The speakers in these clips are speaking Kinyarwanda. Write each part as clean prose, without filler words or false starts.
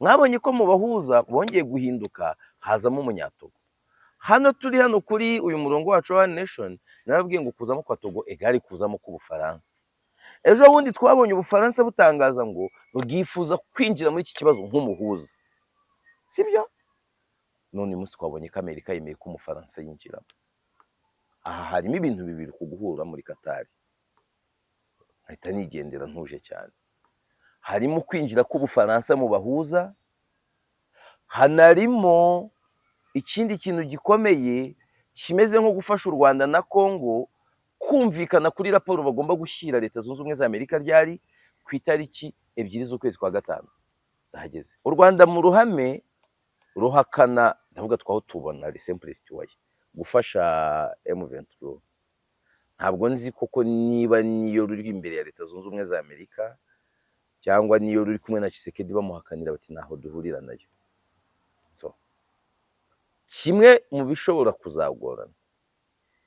Mwabonye ko mu bahuza bongeye guhinduka, hazamo Umunyatogo. Hano turi hano kuri uyu murongo wacu wa One Nation, narababwiye ngo kuzamo kwa Togo égale kuzamo k'Ubufaransa. Ejo bundi twabonye Ubufaransa butangaza ngo bwifuza kwinjira muri iki kibazo nk'umuhuza, sibyo? None uyu munsi twabonye ko Amerika yemeye ko Umufaransa yinjiramo. Aha harimo ibintu bibiri ku guhura muri Katari, nkahita nigendera ntuje cyane. Harimo kwinjira k'Ubufaransa mu bahuza, hanarimo ikindi kintu gikomeye kimeze nko gufasha u Rwanda na Congo kumvikana kuri raporo bagomba gushyira Leta Zunze Ubumwe za Amerika ryari ku itariki 2 z'ukwezi kwa gatanu zahageze. U Rwanda mu ruhame ruhakana, ndavuga twaho tubona les simples citoyens, gufasha M23. Ntabwo nzi koko niba niyo ruri imbere ya Leta Zunze Ubumwe za Amerika cyangwa niyo ruri kumwe na Tshisekedi bamuhakanira bati ntaho duhurira nayo. So kimwe mu bishobora kuzagorana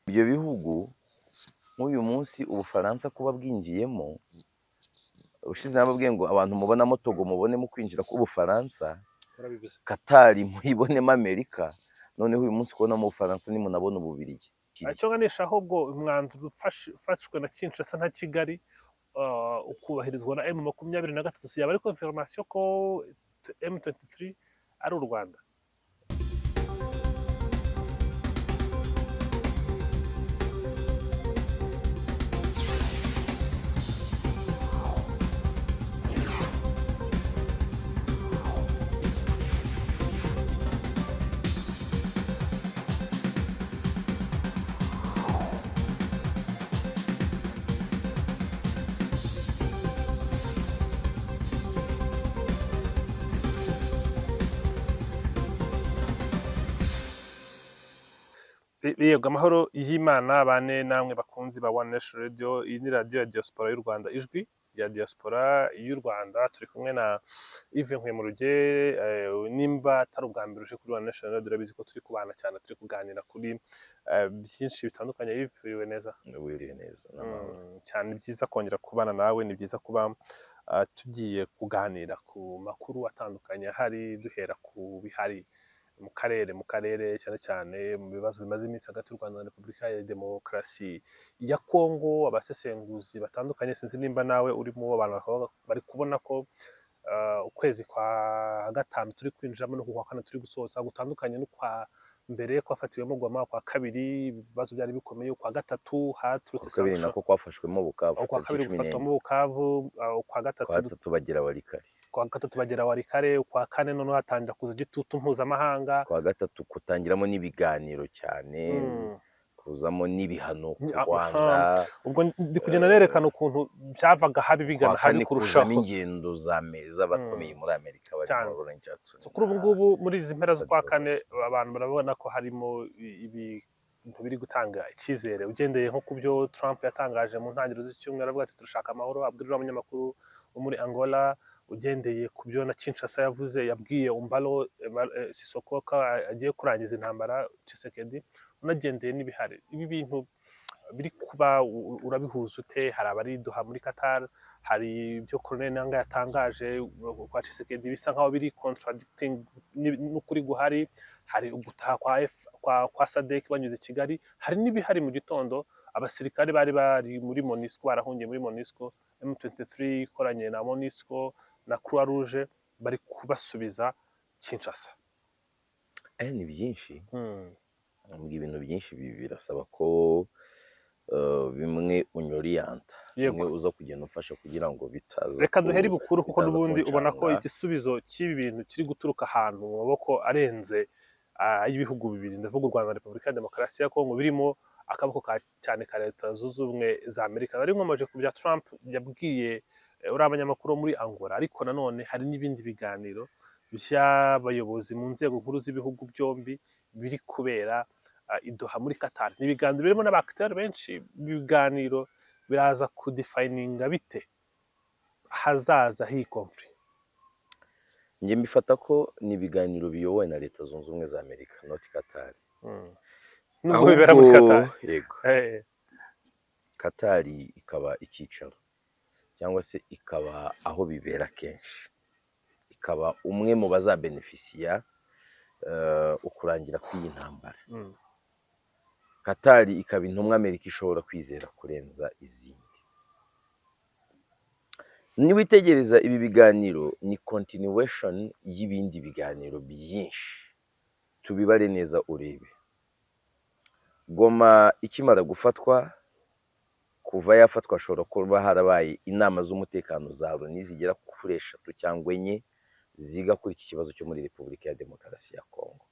ibyo bihugu nk'uyu munsi Ubufaransa kuba bwinjiyemo, ushize nababwiye ngo abantu mubonamo Togo, mubonemo kwinjira k'Ubufaransa, Warabivuze. Katari muyibonemo Amerika, noneho uyu munsi kubonamo Ubufaransa nimunabona Ububirigi. Icyo nganisha ahubwo, umwanzuro ufashwe na Kinshasa na Kigali, ukubahirizwa na M23, si yaba ari confirmation ko M23 ari u Rwanda? Yego, amahoro y'Imana bane namwe bakunzi ba One Nation Radio. Iyi ni radiyo ya diaspora y'u Rwanda, ijwi rya diaspora y'u Rwanda. Turi kumwe na Yves Nkwemuruge. Nimba atari ubwa mbere uje kuri One Nation Radio, urabizi ko turi kubana cyane, turi kuganira kuri byinshi bitandukanye. Yves, wiriwe neza? Wiriwe neza n'amahoro. Cyane, ni byiza kongera kubana nawe, ni byiza kuba tugiye kuganira ku makuru atandukanye ahari, duhera ku bihari mu karere, cyane cyane mu bibazo bimaze iminsi hagati y'u Rwanda na Repubulika ya Demokarasi ya Kongo. Abasesenguzi batandukanye, sinzi nimba nawe urimo, abantu bakaba bari kubona ko ukwezi kwa gatanu turi kwinjiramo no kwa kane turi gusoza gutandukanye n'ukwa mbere kwafatiwemo Goma. Kwa kabiri ibibazo byari bikomeye, ukwa gatatu haturutse Kwa kabiri sanction. nako kwafashwemo Bukavu. Ukwa Tariki kabiri 14. gufatwamo Bukavu, ukwa gatatu Kwa gatatu bagera Walikale. Kwa gatatu bagera Walikale, ukwa kane noneho hatangira kuza igitutu mpuzamahanga. Kwa gatatu kutangiramo n'ibiganiro cyane, kuzamo n'ibihano ku Rwanda. Ubwo ndi kugenda nerekana ukuntu byavaga habi bigana Kwa habi kane kurushaho. kuzamo ingendo z'abakomeye muri Amerika barimo Lauren Jackson So, kuri ubu na ngubu muri izi mpera z'ukwa Sadiki kane Ross. abantu barabona ko harimo ibintu biri gutanga icyizere, ugendeye nko ku byo Trump yatangaje mu ntangiriro z'icyumweru, avuga ati turashaka amahoro, abwira uriya munyamakuru wo muri Angola, ugendeye ku byo na Kinshasa yavuze, yabwiye Umbalo Sissoco ko agiye kurangiza intambara Tshisekedi, unagendeye n'ibihari. Ibi bintu biri kuba urabihuza ute? Hari abari Doha muri Qatar, hari ibyo Colonel Nanga yatangaje kwa Tshisekedi bisa nkaho biri contradicting n'ukuri guhari, hari ugutaha kwa SADC banyuze i Kigali, hari n'ibihari mu gitondo abasirikare bari muri MONUSCO barahungiye muri MONUSCO, M23 ikoranye na MONUSCO na Croix Rouge bari kubasubiza Kinshasa. Ni byinshi. Mbwira, ibintu byinshi birasaba ko bimwe unyoriyanta, bimwe uza kugenda umfasha kugira ngo bitaza Reka duhere ibukuru kuko bitaza n'ubundi ubona ko kuncanga. igisubizo cy'ibi bintu kiri guturuka ahantu mu maboko arenze ay'ibihugu bibiri, ndavuga u Rwanda na Repubulika ya Demokarasi ya Kongo, birimo akaboko ka cyane ka Leta Zunze Ubumwe za Amerika. Nari nkomeje ku bya Trump yabwiye uriya banyamakuru wo muri Angola, ariko nanone hari n'ibindi biganiro by'abayobozi mu nzego nkuru z'ibihugu byombi biri kubera i Doha muri Qatar. Ni ibiganiro birimo n'aba acteurs benshi. Ibiganiro biraza kudefininga bite hazaza h'iyi conflit? Njye mbifata ko ni ibiganiro biyobowe na Leta Zunze Ubumwe za Amerika, not Qatar. Nubwo bibera muri Qatar. Yego. Qatar ikaba icyicaro cyangwa se ikaba aho bibera kenshi. ikaba umwe mu bazabenefisiya ukurangira kw'iyi ntambara. Katari ikaba intumwa Amerika ishobora kwizera kurenza izindi. Niwitegereza ibi biganiro, ni continuation y'ibindi biganiro byinshi. Tubibare neza, urebe Goma ikimara gufatwa, kuva yafatwa hashobora kuba harabaye inama z'umutekano za Loni zigera kuri eshatu cyangwa enye ziga kuri iki kibazo cyo muri Repubulika ya Demokarasi ya Kongo,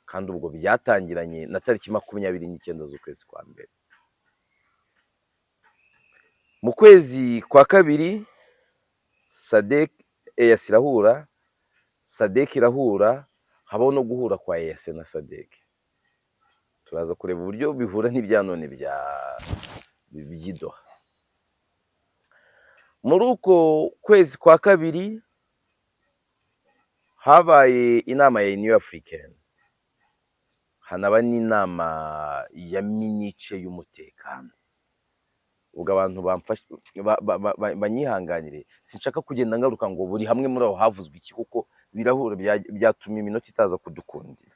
kandi ubwo byatangiranye na tariki 29 z'ukwezi kwa mbere. Mu kwezi kwa kabiri SADC, EAC irahura, SADC irahura, habaho no guhura kwa EAC na SADC. Turaza kureba uburyo bihura n'ibya none bya by'i Doha. Muri uko kwezi kwa kabiri habaye inama ya Union Africaine, hanaba n'inama ya Munich y'umutekano. Ubwo abantu banyihanganire, sinshaka kugenda ngaruka ngo buri hamwe muri aho havuzwe iki, kuko birahura, byatuma iminota itaza kudukundira.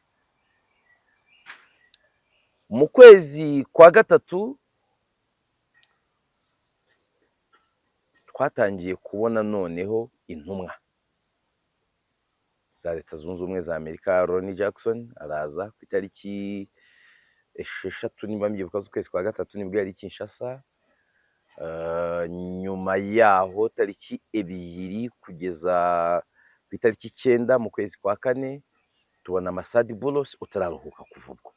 Mu kwezi kwa gatatu twatangiye kubona noneho intumwa za Leta Zunze Ubumwe za Amerika. Ronnie Jackson araza ku itariki 6, niba mbyibuka, z'ukwezi kwa gatatu, nibwo yari i Kinshasa. Nyuma yaho tariki 2 kugeza ku itariki 9 mu kwezi kwa kane tubona Massad Boulos utararuhuka kuva ubwo.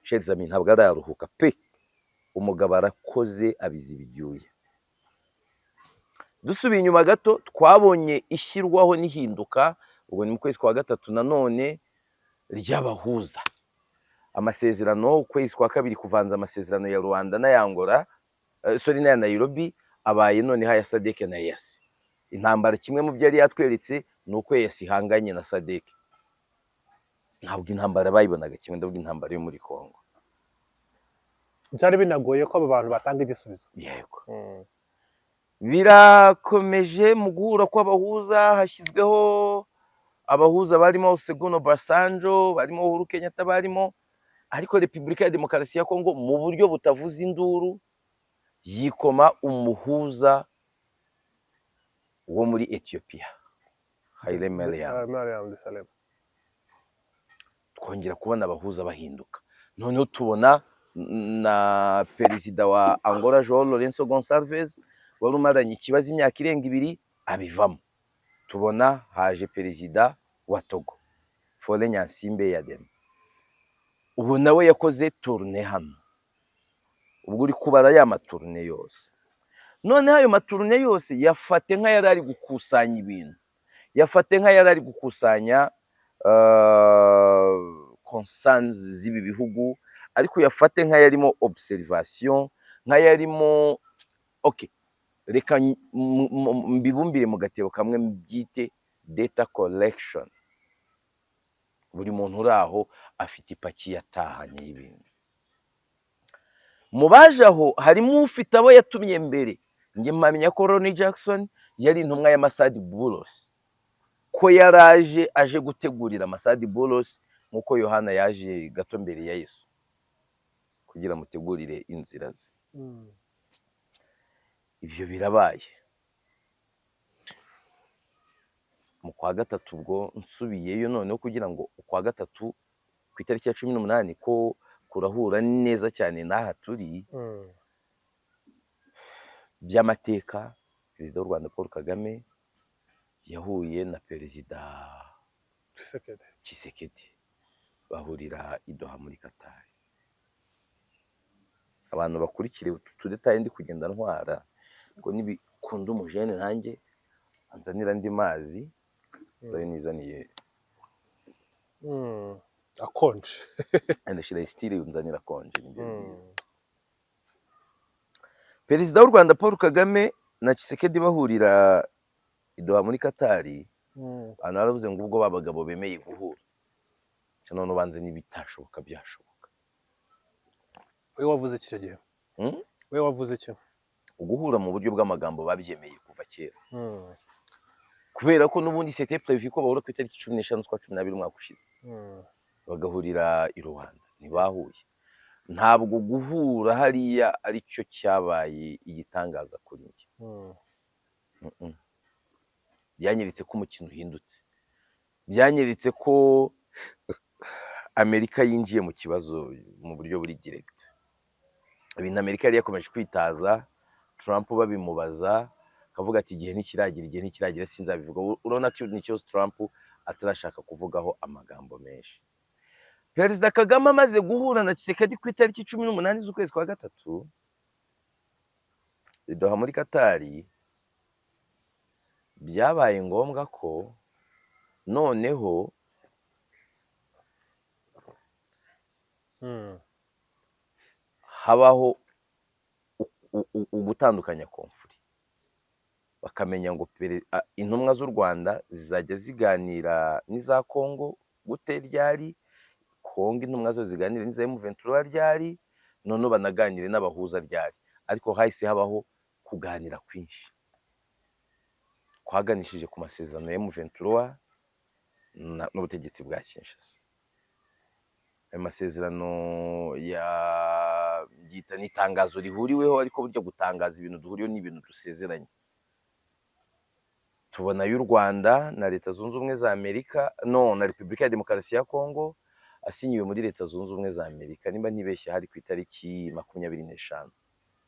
Chers amis, ntabwo araruhuka pe, umugabo arakoze abizi ibyuya. Dusubiye inyuma gato, twabonye ishyirwaho n'ihinduka, ubwo ni mu kwezi kwa gatatu nanone, ry'abahuza amasezerano. Ukwezi kwa kabiri kuvanza amasezerano ya Luanda n'aya Angola, sorry, n'aya Nairobi abaye noneho aya SADC na EAC. Intambara, kimwe mu byo yari yatweretse ni uko EAC ihanganye na SADC. Ntabwo intambara bayibonaga kimwe, ndavuga intambara yo muri Congo. Byari binagoye ko abo bantu batanga igisubizo. Yego. Birakomeje mu guhura kw'abahuza, hashyizweho abahuza barimo Olusegun Obasanjo, barimo Uhuru Kenyatta, barimo, ariko Repubulika ya Demokarasi ya Kongo mu buryo butavuza induru yikoma umuhuza wo muri Ethiopia, Haile Mariam. Mariam Desalegn. Twongera kubona abahuza bahinduka, noneho tubona na perezida wa Angola, João Lourenço Gonçalves, wari umaranye ikibazo imyaka irenga 2, abivamo. Tubona haje perezida wa Togo, Faure Gnassingbé Eyadéma. Ubu nawe yakoze tournée hano. Ubwo uri kubara ya ma tournées yose, noneho ayo ma tournées yose yafate nk'ayari ari gukusanya ibintu, yafate nk'ayari ari gukusanya concerns z'ibi bihugu, ariko yafate nk'ayarimo observation, nk'ayarimo, okay, reka mbibumbire mu gatebo kamwe mbyite data collection. Buri muntu uri aho afite ipaki yatahanye y'ibintu. Mu baje aho harimo ufite abo yatumye mbere. Njye mpamya ko Ronnie Jackson yari intumwa ya Massad Boulos, ko yaraje aje gutegurira Massad Boulos nk'uko Yohana yaje gato mbere ya Yesu kugira amutegurire inzira ze. Ibyo birabaye mu kwa gatatu. Ubwo nsubiyeyo noneho kugira ngo ukwa gatatu ku itariki ya 18 ko kurahura neza cyane n'aha turi. By'amateka, Perezida w'u Rwanda Paul Kagame yahuye na Perezida Tshisekedi. Tshisekedi, bahurira i Doha muri Qatar. Abantu bakurikire utu tu détails ndi kugenda ntwara ngo nibikunda umujene nanjye anzanira andi mazi, nzayo nizaniye. Akonje. Ndashyira style nzanira akonje, nibyo byiza. Perezida w'u Rwanda Paul Kagame na Tshisekedi bahurira i Doha muri Qatar, abantu baravuze ngo ubwo ba bagabo bemeye guhura, none ubanze n'ibitashoboka byashoboka. We wavuze iki icyo gihe? Hmm? We wavuze iki? Uguhura mu buryo bw'amagambo babyemeye kuva kera. Kubera ko n'ubundi c'était prévu ko bahura ku itariki 15 z'ukwa 12 umwaka ushize, bagahurira i Rwanda, ntibahuye. Ntabwo guhura hariya aricyo cyabaye igitangaza kuri njye. Byanyeretse ko umukino uhindutse, byanyeretse ko Amerika yinjiye mu kibazo mu buryo buri direct. Ibintu Amerika yari yakomeje kwitaza, Trump babimubaza akavuga ati: "Igihe ntikiragira, igihe ntikiragira, sinzabivuga." Urabona ko ni ikibazo Trump atarashaka kuvugaho amagambo menshi. Perezida Kagame amaze guhura na Tshisekedi ku itariki 18 z'ukwezi kwa gatatu i Doha muri Katari, byabaye ngombwa ko noneho habaho ugutandukanya conflit, bakamenya ngo intumwa z'u Rwanda zizajya ziganira n'iza Kongo gute, ryari, Kongo intumwa zo ziganira n'iza M23 ryari, noneho banaganire n'abahuza ryari. Ariko hahise habaho kuganira kwinshi kwaganishije ku masezerano ya M23 n'ubutegetsi bwa Kinshasa. Ayo masezerano ya byita ni itangazo rihuriweho, ariko burya gutangaza ibintu duhuriyeho ni ibintu dusezeranye. Tubona y'u Rwanda na Leta Zunze Ubumwe za Amerika, no na Repubulika ya Demokarasi ya Kongo, asinyiwe muri Leta Zunze Ubumwe za Amerika, nimba ntibeshye hari ku itariki 25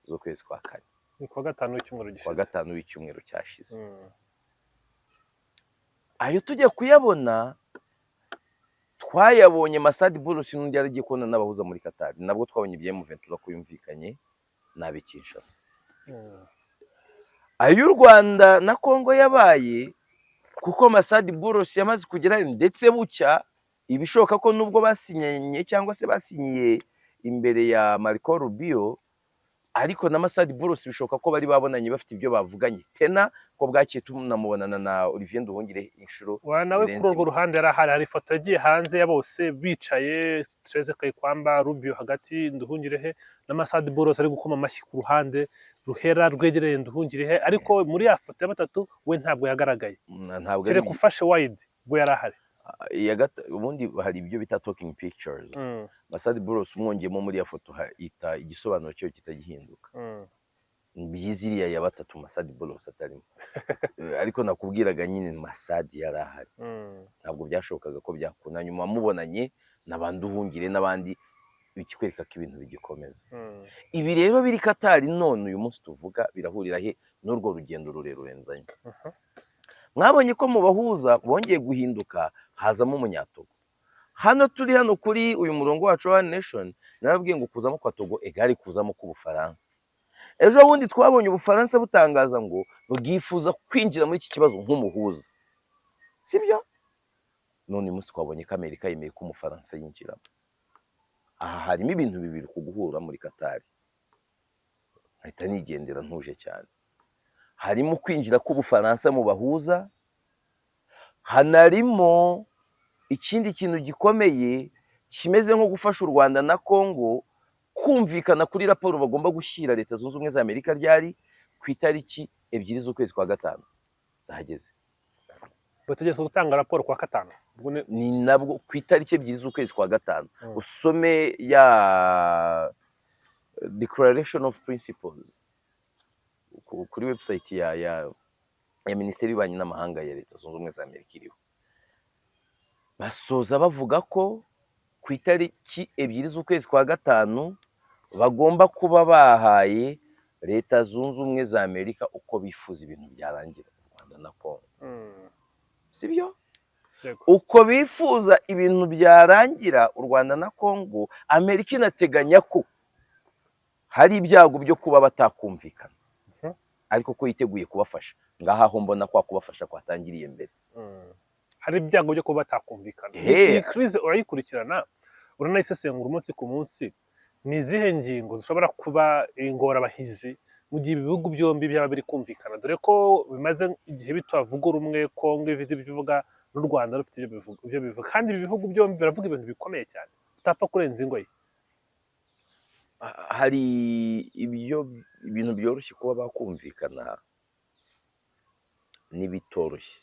z'ukwezi kwa kane. Ni kuwa gatanu w'icyumweru Kuwa gishize. gatanu w'icyumweru cyashize. Ayo tujya kuyabona, twayabonye Massad Boulos n'undi yari agiye kubona n'abahuza muri Qatar, nabwo twabonye ibya M23 ko yumvikanye n'ab'i Kinshasa. Ay'u Rwanda na Kongo yabaye kuko Massad Boulos yamaze kugerayo, ndetse bucya ibishoboka ko nubwo basinyanye cyangwa se basinyiye imbere ya Marco Rubio, ariko na Massad Boulos bishoboka ko bari babonanye, bafite ibyo bavuganye tena, ko bwakiye tunamubonana na Olivier Nduhungire inshuro Wa nawe kuri zirenze urwo imwe. ruhande yari ahari. Hari ifoto yagiye hanze ya bose bicaye, Thérèse Kayikwamba, Rubio hagati, Nduhungirehe na Massad Boulos ari gukoma amashyi ku ruhande ruhera rwegereye Nduhungirehe, ariko muri ya foto ya batatu we ntabwo yagaragaye. Ntabwo ari Kereka ufashe wide ubwo yari ahari. Ubundi hari ibyo bita talking pictures. Massad Boulos umwongeyemo muri ya foto ita igisobanuro cyo kitagihinduka. Byiza iriya ya batatu Massad Boulos atarimo. Ariko nakubwiraga nyine Massad yari ahari. Ntabwo byashobokaga ko byakunda nyuma mubonanye na ba Nduhungire n'abandi, bikwereka ko ibintu bigikomeza. Ibi rero biri Katari none uyu munsi tuvuga birahurira he n'urwo rugendo rurerure nzanye? Mwabonye ko mu bahuza bongeye guhinduka, hazamo Umunyatogo. Hano turi hano kuri uyu murongo wacu wa One Nation, narabwiye ngo kuzamo kwa Togo egari kuzamo k'Ubufaransa. Ejo bundi twabonye Ubufaransa butangaza ngo bwifuza kwinjira muri iki kibazo nk'umuhuza, sibyo? None uyu munsi twabonye ko Amerika yemeye ko Umufaransa yinjiramo. Aha harimo ibintu bibiri ku guhura muri Katari, nkahita nigendera ntuje cyane. Harimo kwinjira k'Ubufaransa mu bahuza, hanarimo ikindi kintu gikomeye kimeze nko gufasha u Rwanda na Kongo kumvikana kuri raporo bagomba gushyira Leta Zunze Ubumwe za Amerika ryari, ku itariki 2 z'ukwezi kwa gatanu zahageze. Bategerezwa gutanga raporo kuwa gatanu. Ubwo Ni nabwo ku itariki 2 z'ukwezi kwa gatanu. Usome ya Declaration of Principles kuri website ya Minisiteri y'Ububanyi n'Amahanga ya Leta Zunze Ubumwe za Amerika iriho. Basoza bavuga ko ku itariki 2 z'ukwezi kwa gatanu bagomba kuba bahaye Leta Zunze Ubumwe za Amerika uko bifuza ibintu byarangira u Rwanda na Kongo. Sibyo? Yego. Uko bifuza ibintu byarangira u Rwanda na Kongo, Amerika inateganya ko hari ibyago byo kuba batakumvikana, ariko ko yiteguye kubafasha. Ngaha aho mbona kwa kubafasha kwatangiriye mbere. Hari ibyago byo kuba batakumvikana. Ehe. Iyi crise urayikurikirana, uranayisesengura umunsi ku munsi. Ni izihe ngingo zishobora kuba ingorabahizi mu gihe ibihugu byombi byaba biri kumvikana, dore ko bimaze igihe bitavuga rumwe, Kongo ifite ibyo ivuga n'u Rwanda rufite ibyo bivuga, kandi ibi bihugu byombi biravuga ibintu bikomeye cyane utapfa kurenza ingoyi? Hari ibyo ibintu byoroshye kuba bakumvikana n'ibitoroshye.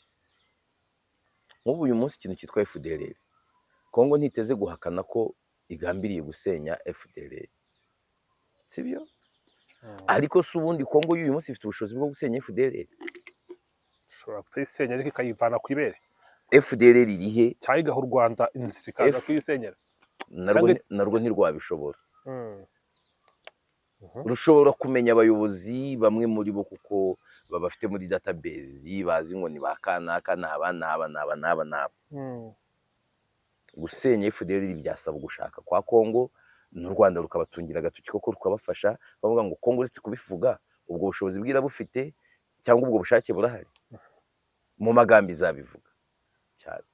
Nk'ubu uyu munsi ikintu cyitwa FDLR, Kongo ntiteze guhakana ko igambiriye gusenya FDLR, sibyo? Ariko se ubundi Kongo y'uyu munsi ifite ubushobozi bwo gusenya FDLR? Ishobora kutayisenya, ariko ikayivana ku ibere. FDLR irihe? Cyangwa igaha u Rwanda inzira, ikaza kuyisenyera. Narwo narwo ntirwabishobora. Rushobora kumenya abayobozi bamwe muri bo, kuko babafite muri database, bazi ngo ni ba kanaka, n'aba n'aba n'aba n'aba n'aba. Gusenya FDLR byasaba ugushaka kwa Kongo, n'u Rwanda rukabatungira agatoki koko rukabafasha, bavuga ngo Kongo uretse kubivuga, ubwo bushobozi bwira bufite cyangwa ubwo bushake burahari? Mu magambo izabivuga cyane.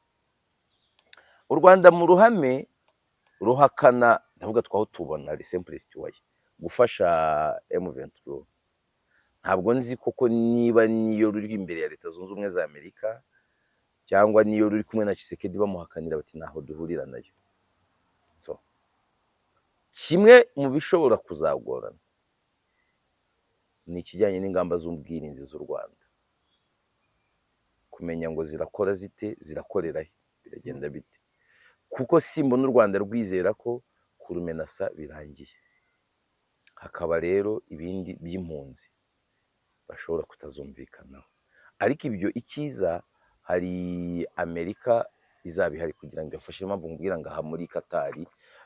U Rwanda mu ruhame ruhakana, ndavuga twaho tubona les simples citoyens, gufasha M23. Ntabwo nzi koko niba niyo ruri imbere ya Leta Zunze Ubumwe za Amerika cyangwa niyo ruri kumwe na Tshisekedi bamuhakanira bati ntaho duhurira nayo. So kimwe mu bishobora kuzagorana ni ikijyanye n'ingamba z'ubwirinzi z'u Rwanda, kumenya ngo zirakora zite, zirakorera he, biragenda bite, kuko simbona u Rwanda rwizera ko kurumenasa birangiye. Hakaba rero ibindi by'impunzi bashobora kutazumvikanaho, ariko ibyo icyiza hari Amerika izaba ihari kugira ngo ibafashe. Impamvu nkubwira ngo aha muri Katari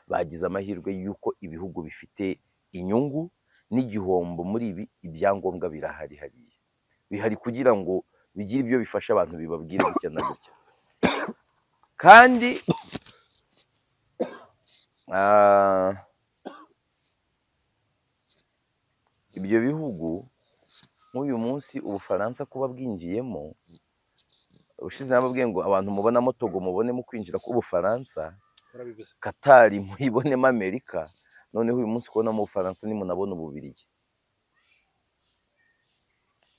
bagize amahirwe y'uko ibihugu bifite inyungu n'igihombo muri ibi, ibyangombwa birahari hariya, bihari kugira ngo bigire ibyo bifasha abantu, bibabwire gutya na gutya. Kandi ibyo bihugu nk'uyu munsi Ubufaransa kuba bwinjiyemo, ubushize nababwiye ngo abantu mubonamo Togo, mubonemo kwinjira k'Ubufaransa, Warabivuze. Katari muyibonemo Amerika, noneho uyu munsi kubonamo Ubufaransa, nimunabona Ububirigi.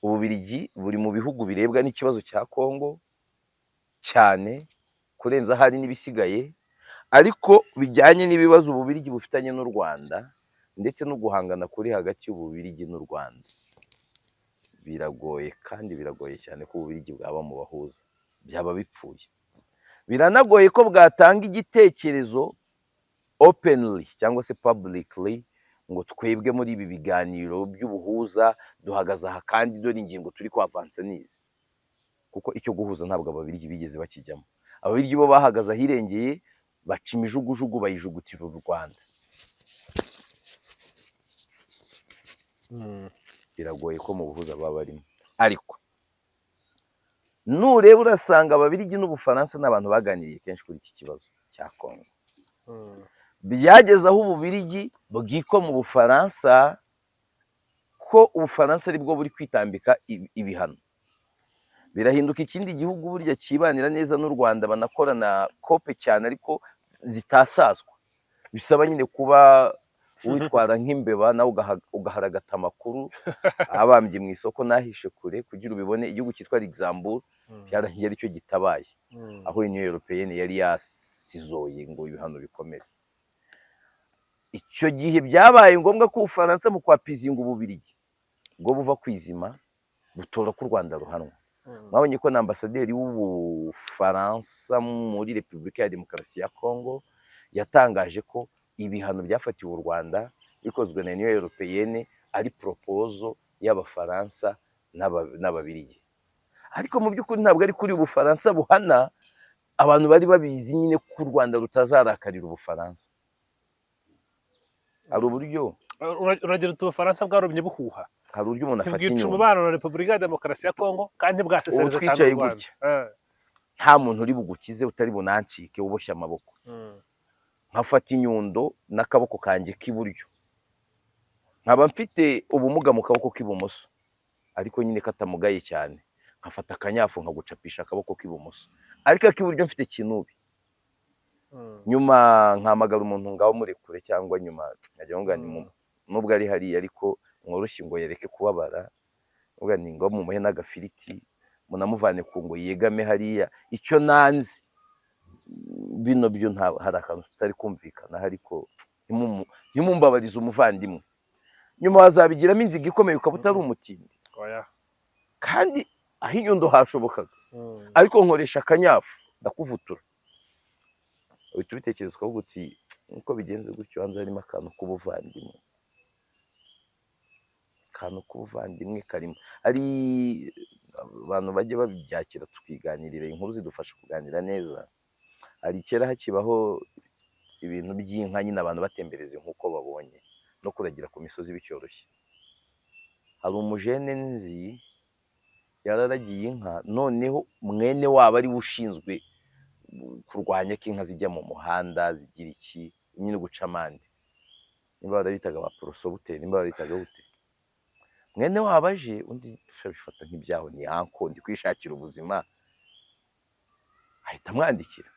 Ububirigi buri mu bihugu birebwa n'ikibazo cya Kongo cyane kurenza ahari n'ibisigaye, ariko bijyanye n'ibibazo Ububirigi bufitanye n'u Rwanda ndetse no guhangana kuri hagati y'Ububirigi n'u Rwanda, biragoye kandi biragoye cyane ko Ububirigi bwaba mu bahuza, byaba bipfuye. Biranagoye ko bwatanga igitekerezo openly cyangwa se publicly ngo twebwe muri ibi biganiro by'ubuhuza duhagaze aha, kandi dore ingingo turi kwavansa nizi, kuko icyo guhuza ntabwo Ababirigi bigeze bakijyamo. Ababirigi bo bahagaze ahirengeye, baca imijugujugu, bayijugutira u Rwanda. Biragoye ko mu buhuza baba barimo, ariko nureba urasanga Ababirigi n'Ubufaransa n'abantu baganiriye kenshi kuri iki kibazo cya Kongo. Byageze aho Ububirigi bwiko mu Bufaransa ko Ubufaransa aribwo buri kwitambika ibihano, birahinduka. Ikindi gihugu burya kibanira neza n'u Rwanda, banakorana kope cyane ariko zitasazwa, bisaba nyine kuba witwara nk'imbeba nawe ugaharagata amakuru abambye mu isoko nahishe kure kugira ubibone. Igihugu cyitwa Luxembourg byarangiye aricyo gitabaye aho Union Européenne yari yasizoye ngo ibihano bikomere. Icyo gihe byabaye ngombwa ko Ubufaransa mu kwapizinga Ububirigi bwo buva ku izima, butora ko u Rwanda ruhanwa. Mwabonye ko na ambasaderi w'Ubufaransa muri Repubulika ya Demokarasi ya Kongo yatangaje ko ibihano byafatiwe u Rwanda bikozwe na Union Européenne ari proposal y'Abafaransa n'Ababirigi, ariko mu by'ukuri ntabwo ari kuri Ubufaransa buhana. Abantu bari babizi nyine ko u Rwanda rutazarakarira Ubufaransa, hari uburyo Uragira uti Ubufaransa bwarumye buhuha, hari uburyo umuntu afata ntibwica inyundo. umubano na Repubulika ya Demokarasi ya Kongo, kandi ntibwasesereza Ubu cyane twicaye u Rwanda. gutya. Nta muntu uri bugukize, utari bunancike, uboshye amaboko, nkafata inyundo n'akaboko kanjye k'iburyo, nkaba mfite ubumuga mu kaboko k'ibumoso ariko nyine katamugaye cyane, nkafata akanyafu nkagucapisha akaboko k'ibumoso, ariko ak'iburyo mfite kinubi. Nyuma nkahamagara umuntu, ngaho murekure, cyangwa nyuma nkajya mvuga nti nubwo ari hariya ariko mworoshye ngo yereke kubabara, mvuga nti ngo mumuhe n'agafiriti, munamuvane ku ngo yegame hariya. Icyo nanze bino byo nta hari akantu tutari kumvikana, ariko ntimumbabarize umuvandimwe, nyuma wazabigiramo inziga ikomeye ukaba utari umutindi. Oya. Kandi aho inyundo hashobokaga, ariko nkoresha akanyafu. Ndakuvutura. Uhita ubitekereza ukavuga uti nkuko bigenze gutyo, hanze harimo akantu k'ubuvandimwe, akantu k'ubuvandimwe karimo. Hari abantu bajya babyakira, tukiganirira, inkuru zidufasha kuganira neza. Hari kera hakibaho ibintu by'inka nyine, abantu batembereza inka uko babonye no kuragira ku misozi bicyoroshye. Hari umujene nzi yararagiye inka, noneho mwene wabo ari we ushinzwe kurwanya ko inka zijya mu muhanda, zigira iki nyine, guca amande, niba barabitaga ba porosobuteri, niba barabitaga gute. Mwene wabo aje, undi abifata nk'ibyaho, ni uncle, ndi kwishakira ubuzima, ahita amwandikira.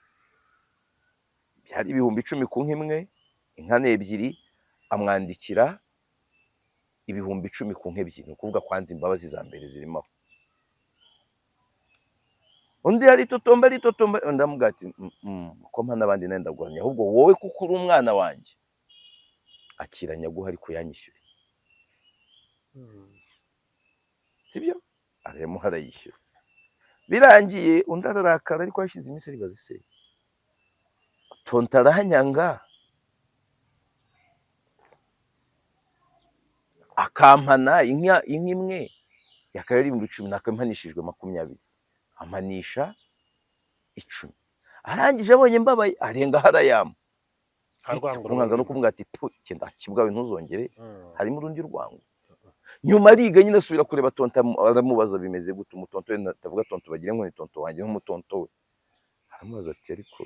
Byari 10,000 ku nka imwe, inka ni ebyiri, amwandikira 10,000 ku nka ebyiri. Ni ukuvuga kwanza imbabazi za mbere zirimo aho. Undi aritotomba, aritotomba, undi aramubwira ati: Ko mpa n'abandi nawe ndaguhamya, ahubwo wowe kuko uri umwana wanjye, akira nyaguha, ariko yanyishyure." Sibyo, arayamuha, arayishyura. Birangiye undi ararakara, ariko hashize iminsi aribaza: se tonto arahanyanga akampana inka imwe yakaba ari 10,000, nakampanishijwe 20, ampanisha 10. Arangije abonye mbabaye, arenga harayama Nta rwango kumwanga no rurimo. Kumubwira ati: "Pu, genda kibwawe, ntuzongere." Harimo urundi rwango. Nyuma ariga nyine, asubira kureba tonto, aramubaza bimeze gute. Umutonto we, ndavuga tonto bagire ngo ni tonto wanjye nk'umutonto we, aramubaza ati: "Ariko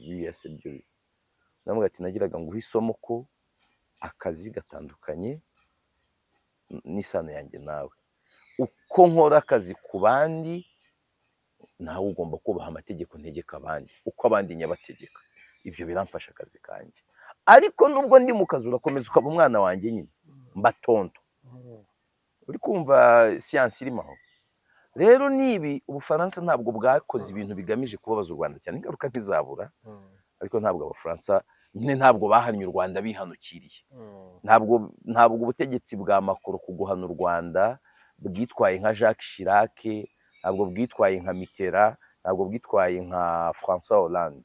biriya se byo?" Ndamubaza ati: "Nagiraga nguhe isomo ko akazi gatandukanye n'isano yanjye nawe. Uko nkora akazi ku bandi, nawe ugomba kubaha amategeko ntegeka abandi, uko abandi nyabategeka. Ibyo biramfasha akazi kanjye, ariko nubwo ndi mu kazi urakomeza ukaba umwana wanjye nyine, mba tonto." Uri kumva siyansi irimo aho? Rero nibi Ubufaransa ntabwo bwakoze ibintu bigamije kubabaza u Rwanda cyane, ingaruka ntizabura. Ariko ntabwo Abafaransa nyine, ntabwo bahannye u Rwanda bihanukiriye. Ntabwo ubutegetsi bwa Macron ku guhana u Rwanda bwitwaye nka Jacques Chirac, ntabwo bwitwaye nka Mitterrand, ntabwo bwitwaye nka François Hollande.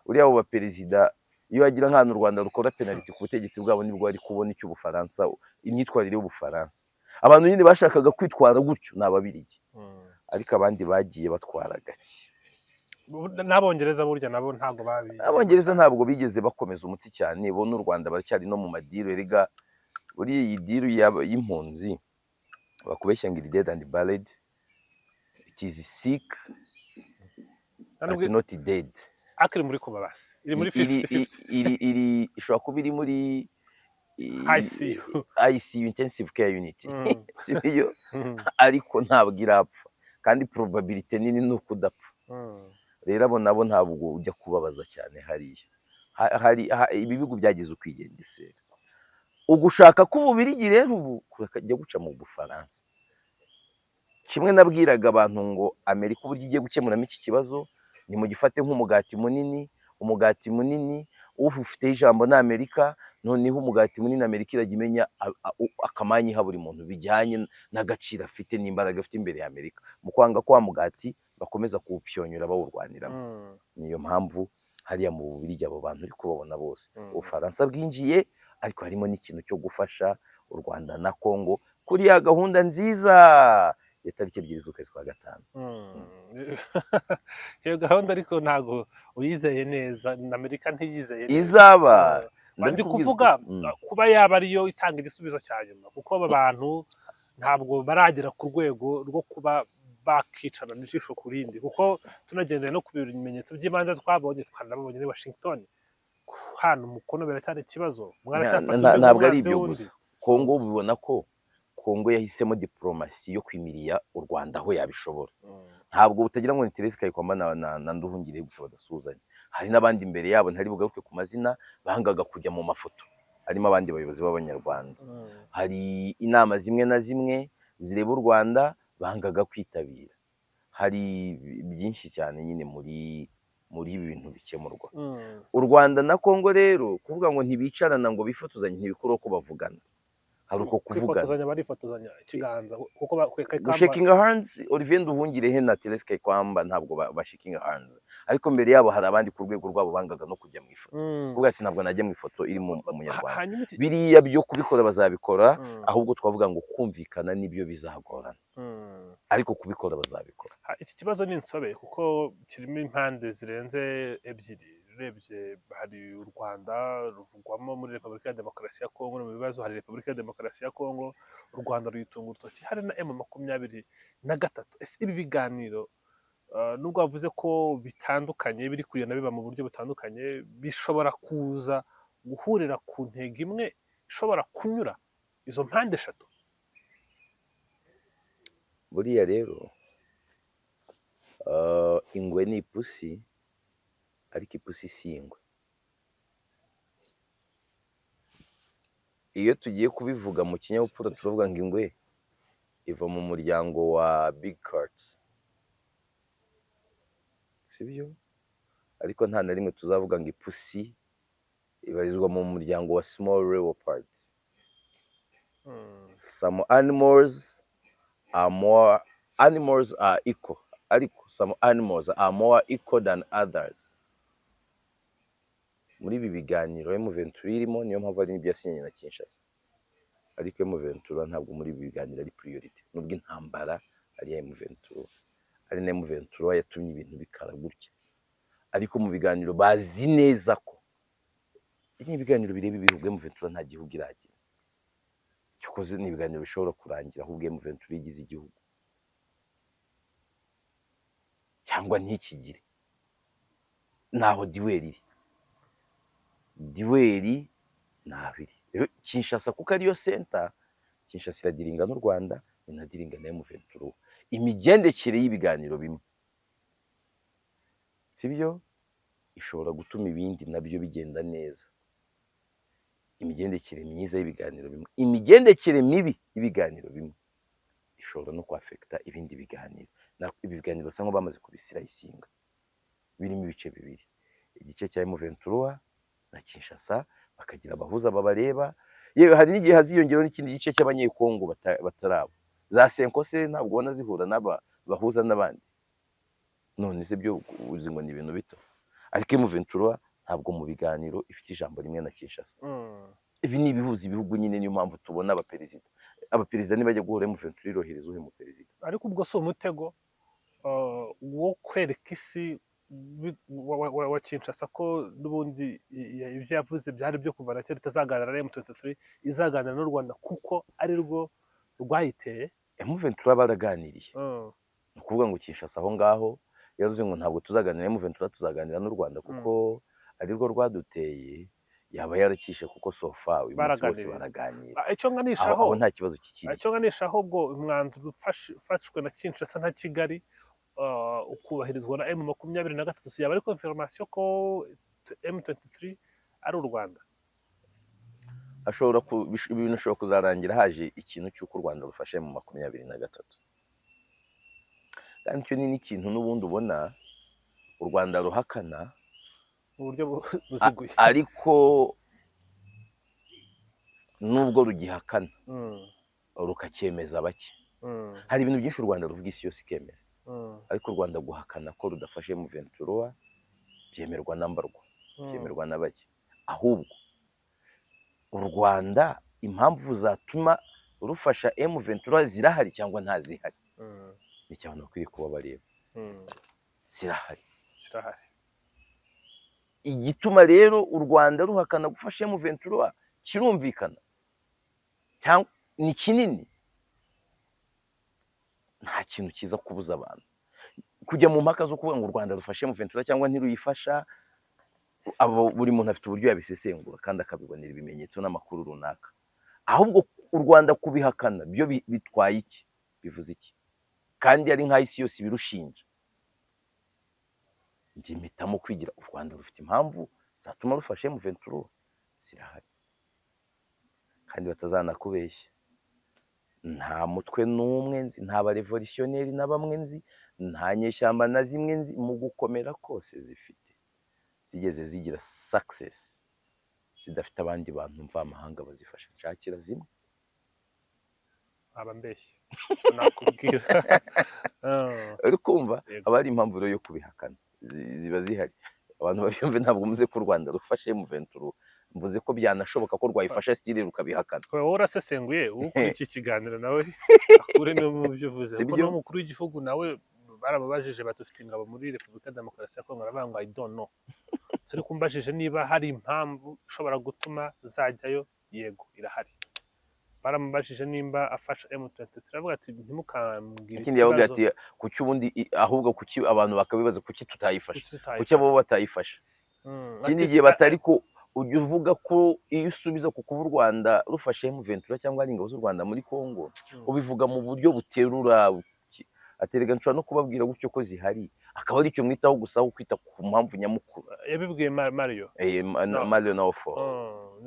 Uriya abo baperezida, iyo wagira nk'ahantu u Rwanda rukora penaliti ku butegetsi bwabo, nibwo bari kubona icyo Ubufaransa, imyitwarire y'Ubufaransa. Abantu nyine bashakaga kwitwara gutyo ni Ababirigi, ariko abandi bagiye batwara gake. N'Abongereza burya nabo ntabwo babi Abongereza ntabwo bigeze bakomeza umutsi cyane, bo n'u Rwanda baracyari no mu ma deal. Erega buriya iyi deal y'impunzi bakubeshya ngo iri dead and buried, it is sick Nta but not dead. Ariko iri muri coma basi, iri muri iri 50-50. Iri ishobora kuba iri muri ICU. ICU, intensive care unit, sibyo? Ariko ntabwo irapfa, kandi probability nini ni ukudapfa. Rero abo nabo ntabwo ujya kubabaza cyane hariya. Hari ibihugu byagize ukwigengesera. Ugushaka k'Ububirigi rero ubu kujya guca mu Bufaransa. Kimwe nabwiraga abantu ngo Amerika uburyo igiye gukemuramo iki kibazo, nimugifate nk'umugati munini. Umugati munini ufiteho ijambo ni Amerika. Noneho umugati munini, Amerika irajya imenya akamanyi iha buri muntu bijyanye n'agaciro afite n'imbaraga afite imbere ya Amerika. Mu kwanga kwa mugati bakomeza kuwupyonyura bawurwaniramo. Niyo mpamvu hariya mu Bubirigi abo bantu uri kubabona bose. Ubufaransa bwinjiye, ariko harimo n'ikintu cyo gufasha u Rwanda na Congo kuri ya gahunda nziza ya tariki 2 z'ukwezi kwa gatanu. Iyo gahunda ariko ntabwo uyizeye neza, na Amerika ntiyizeye neza. Izaba Ndi ndabikubwiza kuvuga ukuri. Kuba yaba ariyo itanga igisubizo cya nyuma, kuko aba bantu ntabwo baragera ku rwego rwo kuba bakicana n'ijisho ku rindi, kuko tunagendeye no ku bimenyetso by'ibanze twabonye, twanabonye muri Washington, guhana umukono biracyari ikibazo. Mwaracyafata undi Ntabwo ari nk'umwanzi ibyo w'undi. gusa. Kongo ubibona ko Kongo yahisemo diporomasi yo kwimiriya u Rwanda aho yabishobora. Ntabwo butagira ngo ni Thérèse Kayikwamba na Nduhungirehe gusa badasuhuzanya, hari n'abandi imbere yabo ntari bugaruke ku mazina bangaga kujya mu mafoto, harimo abandi bayobozi b'Abanyarwanda. Hari inama zimwe na zimwe zireba u Rwanda bangaga kwitabira. Hari byinshi cyane nyine muri ibi bintu bikemurwa. U Rwanda na Kongo rero, kuvuga ngo ntibicarana ngo bifotozanye ntibikuraho ko bavugana. Hari uko kuvugana. Kwifotozanya, barifotozanya ikiganza kuko Gushakinga hands, Olivier Nduhungirehe na Therese Kayikwamba ntabwo bashakinga hands, ariko mbere yabo hari abandi ku rwego rwabo bangaga no kujya mu ifoto, kuvuga ati ntabwo najya mu ifoto irimo umunyarwanda. Hanyuma iki Biriya byo kubikora bazabikora, ahubwo twavuga ngo kumvikana nibyo bizagorana, ariko kubikora bazabikora. Iki kibazo ni insobe kuko kirimo impande zirenze ebyiri. Urebye hari u Rwanda ruvugwamo muri Repubulika ya Demokarasi ya Kongo mu bibazo, hari Repubulika ya Demokarasi ya Kongo u Rwanda ruyitunga urutoki, hari na M23. Ese ibi biganiro, nubwo bavuze ko bitandukanye, biri kugenda biba mu buryo butandukanye, bishobora kuza guhurira ku ntego imwe ishobora kunyura izo mpande eshatu? Buriya rero ingwe ni ipusi, ariko ipusi si ingwe. Iyo tugiye kubivuga mu kinyabupfura turavuga ngo ingwe iva mu muryango wa big cats, sibyo? Ariko nta na rimwe tuzavuga ngo ipusi ibarizwa mu muryango wa small leopards. Some animals are more, animals are equal, ariko some animals are more equal than others. Muri ibi biganiro M23 irimo, niyo mpamvu hari n'ibyo yasinyanye na Kinshasa, ariko M23 ntabwo muri ibi biganiro ari priority, nubwo intambara ari iya M23, ari na M23 yatumye ibintu bikara gutya. Ariko mu biganiro bazi neza ko ibi ni ibiganiro bireba ibihugu, M23 nta gihugu iragira. Cyokoze ni ibiganiro bishobora kurangira ahubwo M23 igize igihugu cyangwa ntikigire. Naho duel iri, duel naho iri. Rero Kinshasa, kuko ariyo center, Kinshasa iradealinga n'u Rwanda, inadealinga na M23. Imigendekere y'ibiganiro bimwe, sibyo, ishobora gutuma ibindi nabyo bigenda neza. Imigendekere myiza y'ibiganiro bimwe, imigendekere mibi y'ibiganiro bimwe ishobora no kwaffecta ibindi biganiro. Ibi biganiro basa nkaho bamaze kubislicinga, birimo ibice bibiri, igice cya M23 na Kinshasa, bakagira abahuza babareba. Yewe hari n'igihe haziyongeraho n'ikindi gice cy'Abanyekongo batarabo za CENCO se, ntabwo ubona zihura n'aba bahuza n'abandi? None se byo uzi ngo ni ibintu bito? Ariko M23 ntabwo mu biganiro ifite ijambo rimwe na Kinshasa. Ibi ni ibihuza ibihugu nyine, niyo mpamvu tubona abaperezida nibajya guhura, M23 irohereza uhe mu perezida. Ariko ubwo si umutego wo kwereka isi wa Kinshasa ko n'ubundi ibyo yavuze byari byo kuva na kera, itazaganira na M23, izaganira n'u Rwanda kuko ari rwo rwayiteye? M23 baraganiriye. Ni ukuvuga ngo Kinshasa aho ngaho yavuze ngo ntabwo tuzaganira na M23, tuzaganira n'u Rwanda kuko ari rwo rwaduteye, yaba yarakishe, kuko so far uyu munsi bose Baraganiriye. baraganira. Icyo Aho nganishaho aho nta kibazo kikiri. Icyo nganishaho, ubwo umwanzuro ufashwe na Kinshasa na Kigali, ukubahirizwa na M23, si yaba ari confirmation ko M23 ari u Rwanda? Ashobora ibintu bishobora kuzarangira haje ikintu cy'uko u Rwanda rufashe mu 23, kandi icyo ni n'ikintu n'ubundi ubona u Rwanda ruhakana mu buryo buziguye. Ariko nubwo rugihakana, rukacyemeza bake. Hari ibintu byinshi u Rwanda ruvuga isi yose ikemera, ariko u Rwanda guhakana ko rudafashe M23 byemerwa na mbarwa, byemerwa na bake. Ahubwo u Rwanda impamvu zatuma rufasha M23 zirahari cyangwa ntazihari? Ni cyo abantu bakwiye kuba bareba. Zirahari. Zirahari. Igituma rero u Rwanda ruhakana gufasha M23 kirumvikana cyangwa ni kinini. Nta kintu kiza kubuza abantu kujya mu mpaka zo kuvuga ngo u Rwanda rufashe M23 cyangwa ntiruyifasha. Abo buri muntu afite uburyo yabisesengura kandi akabibonera ibimenyetso n'amakuru runaka. Ahubwo u Rwanda kubihakana byo bitwaye iki, bivuze iki, kandi ari nk'aho isi yose ibirushinja? Njye mpitamo kwigira u Rwanda rufite impamvu zatuma rufasha M23, zirahari, kandi batazanakubeshya. Nta mutwe n'umwe nzi, nta barévolutionnaire na bamwe nzi, nta nyeshyamba na zimwe nzi mu gukomera kose zifite zigeze zigira success zidafite abandi bantu mvamahanga bazifasha. Nshakira zimwe. Nkaba mbeshye nakubwira. Uri kumva? Yego. Haba hari impamvu rero yo kubihakana, ziba zihari. Abantu babyumve, ntabwo muze ko u Rwanda rufashe M23, mvuze ko byanashoboka ko rwayifasha, still rukabihakana. Wowe urasesenguye, ukuri iki kiganiro nawe akure no mu byo uvuze, Si kuko byo? n'umukuru w'igihugu nawe barababajije bati: "Ufite ingabo muri Repubulika ya Demokarasi ya Kongo?" Aravuga ngo: "I don't know." Ariko umbajije niba hari impamvu ishobora gutuma zajyayo, yego irahari. Baramubajije nimba afasha M23, aravuga ati: "Ntimukambwire." Ikindi yavuga ati: "Kuki ubundi ahubwo kuki abantu bakabibaza, kuki tutayifasha, Kuki tutayifasha? Kuki abo batayifasha?" Ikindi gihe batari ko ujya uvuga ko iyo usubiza ku kuba u Rwanda rufashe M23 cyangwa hari ingabo z'u Rwanda muri Congo, ubivuga mu buryo buterura, aterega nshobora no kubabwira gutyo ko zihari, akaba ari icyo mwitaho gusa aho kwita ku mpamvu nyamukuru. Yabibwiye Mario. No. Mario Nawfal. Oh,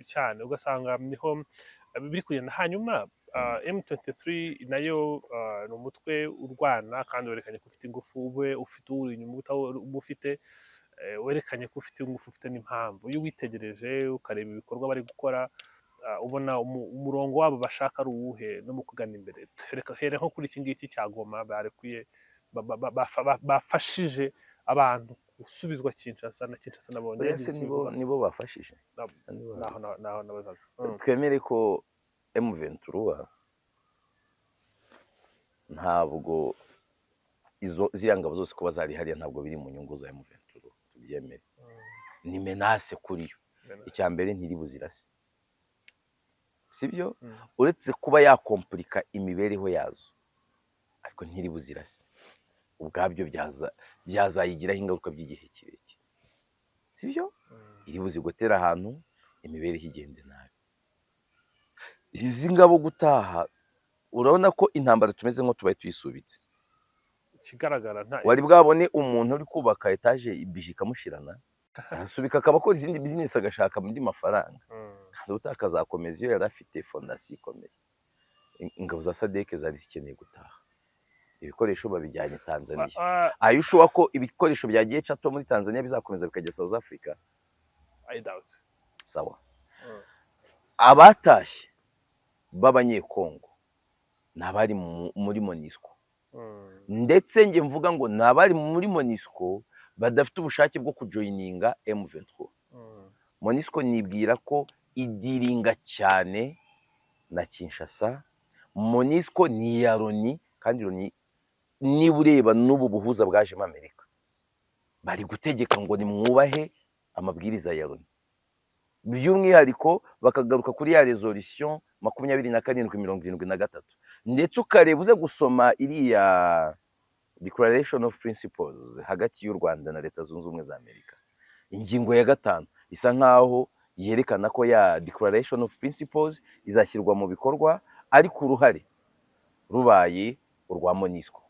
cyane ugasanga niho biri kugenda. Hanyuma M23 nayo ni umutwe urwana kandi werekanye ko ufite ingufu, ube ufite uri inyuma, uba ufite werekanye ko ufite ingufu, ufite n'impamvu. Iyo witegereje ukareba ibikorwa bari gukora, ubona umurongo wabo bashaka ari uwuhe no mu kugana imbere? Reka here nko kuri iki ngiki cya Goma, barekuye bafashije abantu gusubizwa Kinshasa, na Kinshasa nabonye Buriya se yagize nibo ibikorwa. Nibo bafashije? Nibo. Naho nabazaga. Twemere ko M23 ntabwo izo ziriya ngabo zose kuba zari hariya ntabwo biri mu nyungu za M23, tubyemere. Ni menace kuri yo. Menace. Icya mbere, ntiri buzirase, sibyo? Mm. Uretse kuba yakompurika imibereho yazo, ariko ntiri buzirase ubwabyo, byazayigiraho ingaruka by'igihe kirekire, sibyo? Mm. Iri buzigotera ahantu, imibereho igende nabi. Izi ngabo gutaha, urabona ko intambara tumeze nko tubaye tuyisubitse. Ikigaragara nta Wari bwabone umuntu uri kubaka etaje ibiji ikamushirana, arasubika akaba akora izindi bizinesi, agashaka andi mafaranga, kandi ubutaha akazakomeza iyo yari afite fondasiyo ikomeye. Ingabo za SADC zari zikeneye gutaha, ibikoresho babijyanye Tanzania. Ayo ushoboka ko ibikoresho byagiye Chato muri Tanzania bizakomeza bikajya South Africa? I doubt. Sawa. Abatashye b'Abanyekongo ni abari muri MONUSCO, ndetse njye mvuga ngo ni abari muri MONUSCO badafite ubushake bwo kujoyininga M23. MONUSCO nibwira ko idiringa cyane na Kinshasa. MONUSCO ni iya Loni, kandi Loni niba ureba n'ubu buhuza bwajemo Amerika, bari gutegeka ngo nimwubahe amabwiriza ya Loni, by'umwihariko bakagaruka kuri ya resolution 2773, ndetse ukareba uze gusoma iriya Declaration of Principles hagati y'u Rwanda na Leta Zunze Ubumwe za Amerika, ingingo ya 5 isa nkaho yerekana ko ya Declaration of Principles izashyirwa mu bikorwa, ariko uruhare rubaye urwa MONUSCO,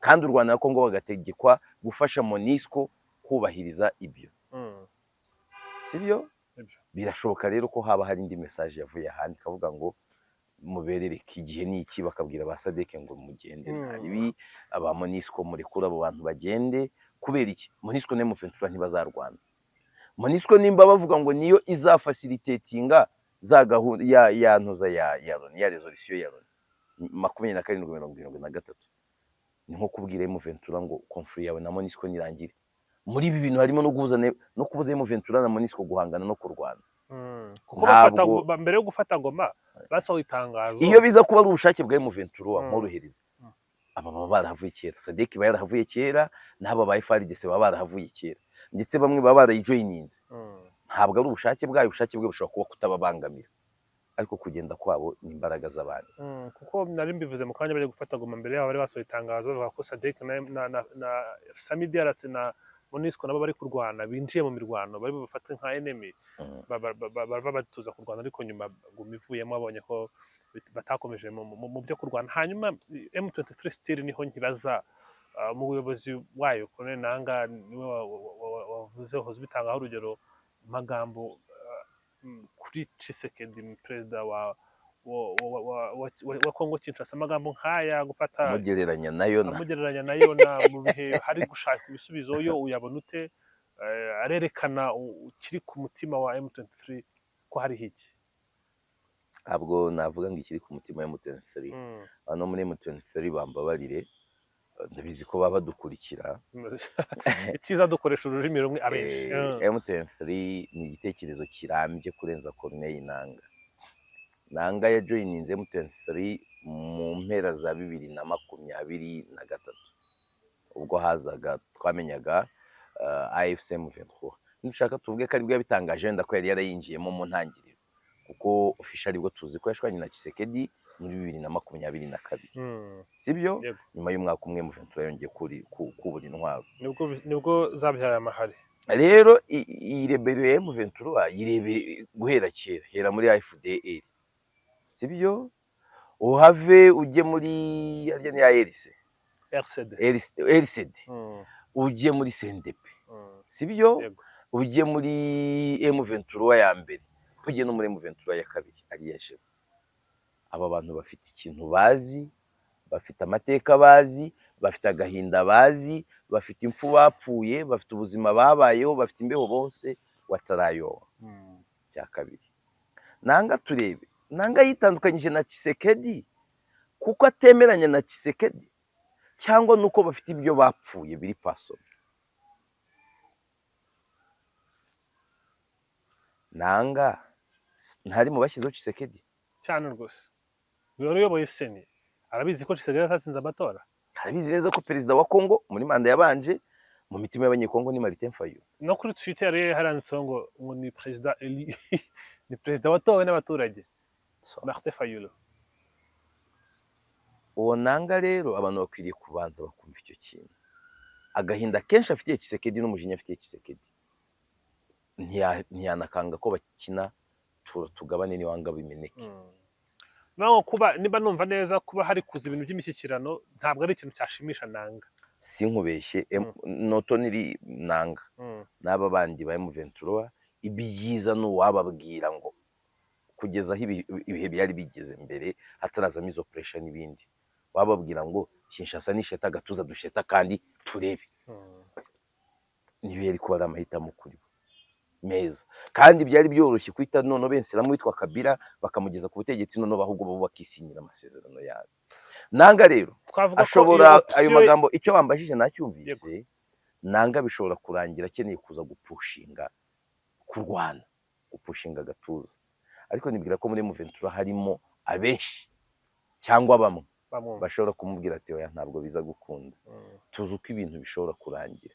kandi u Rwanda na Kongo bagategekwa gufasha MONUSCO kubahiriza ibyo. Sibyo? Nibyo. Birashoboka rero ko haba hari indi message yavuye ahandi ikavuga ngo muberereke igihe ni iki, bakabwira ba SADC ngo mugende, nta ribi, aba MONUSCO murekure abo bantu bagende. Kubera iki? MONUSCO na M23 ntibazarwana. MONUSCO nimba bavuga ngo niyo izafasilitatinga za gahunda ya ntuza ya Loni, ya resolution ya Loni 2773, ni nko kubwira M23 ngo conflit yawe na MONUSCO nirangire. Muri ibi bintu harimo no guhuza no kubuza M23 na MONUSCO guhangana no kurwana. Kuko bafata Ntabwo mbere yo gufata Goma basohoye itangazo. Iyo biza kuba ari ubushake bwa M23, mworohereza, aba baba barahavuye kera. SADC iba yarahavuye kera, n'aba ba FARDC baba barahavuye kera, ndetse bamwe baba barayijoyininze. Ntabwo ari ubushake bwayo, ubushake bwe bushobora kuba kutababangamira, ariko kugenda kwabo ni imbaraga z'abandi. Kuko nari mbivuze mu kanya, bajya gufata Goma mbere yabo bari basohoye itangazo bavuga ko SADC na SAMIDRC na MONUSCO nabo bari kurwana, binjiye mu mirwano, bari bubafate nka enemy. Bava batuza kurwana, ariko nyuma Goma ivuyemo babonye ko batakomeje mu byo kurwana. Hanyuma M23 still niho nkibaza, mu buyobozi wayo Colonel Nanga niwe wavuze, wahoze ubitangaho urugero, amagambo kuri Tshisekedi, perezida wa Congo Kinshasa, amagambo nk'aya gufata amugereranya nayo na amugereranya nayo na mu bihe hari gushaka ibisubizo, yo uyabona ute? Arerekana ukiri ku mutima wa M23 ko hariho iki? Ntabwo navuga ngo ikiri ku mutima wa M23. Hano muri M23 bambabarire, ndabizi ko baba badukurikira. Icyiza dukoresha ururimi rumwe abenshi. M23 ni igitekerezo kirambye kurenza Corneille Nanga. Nanga yajoyininze M23 mu mpera za 2023, ubwo hazaga twamenyaga AFC M23. Nushaka tuvuge ko aribwo yabitangaje, wenda ko yari yarayinjiyemo mu ntangiriro, kuko official aribwo tuzi ko yashwanye na Tshisekedi muri 2022. Sibyo? Yego. Nyuma y'umwaka umwe M23 yongeye kubura intwaro. Nibwo zabyaye amahari. Rero iyi rebellion ya M23 yirebe guhera kera, hera muri AFDL, sibyo? Uhave ujye muri harya ni ARC? RCD. RCD. Ujye muri CNDP. Sibyo? Yego. Ujye muri M23 ya mbere, ujye no muri M23 ya kabiri ariya jema. Aba bantu bafite ikintu bazi, bafite amateka bazi, bafite agahinda bazi, bafite impfu bapfuye, bafite ubuzima babayeho, bafite imbeho bose watarayoba. Cya kabiri, Nanga turebe, Nanga yitandukanyije na Tshisekedi kuko atemeranya na Tshisekedi, cyangwa nuko bafite ibyo bapfuye biri personal? Nanga ntari mu bashyizeho Tshisekedi? Cyane rwose, wari uyoboye CENI, arabizi ko Tshisekedi atatsinze amatora. Arabizi neza ko perezida wa Kongo muri manda yabanje mu mitima y'Abanyekongo ni Martin Fayulu. No kuri Twitter yari haranditseho ngo ni perezida élu, ni perezida watowe n'abaturage. So, Martin Fayulu. Uwo Nanga rero, abantu bakwiriye kubanza bakumva icyo kintu. Agahinda kenshi afitiye Tshisekedi n'umujinya afitiye Tshisekedi, ntiyanakanga ko bakina tura tugabane niwanga bimeneke. Naho kuba, niba numva neza, kuba hari kuza ibintu by'imishyikirano ntabwo ari ikintu cyashimisha Nanga. Sinkubeshye, noto niri Nanga n'aba bandi ba M23, ibyiza ni uwababwira ngo kugeza aho ibihe byari bigeze mbere hatarazamo izo pressure n'ibindi, wababwira ngo Kinshasa nisheta agatuza dusheta kandi turebe. Niyo yari kuba ari amahitamo kuri bo meza, kandi byari byoroshye guhita noneho benseramo witwa Kabila bakamugeza ku butegetsi, noneho ahubwo bo bakisinyira amasezerano yabo. Nanga rero Twavuga ko ashobora iyo ayo option magambo icyo bambajije nacyumvise. Nanga bishobora kurangira akeneye kuza gupushinga kurwana, gupushinga agatuza, ariko nibwira ko muri M23 harimo abenshi cyangwa bamwe bamwumva. bashobora kumubwira ati: "Oya, ntabwo biza gukunda." Tuzi uko ibintu bishobora kurangira.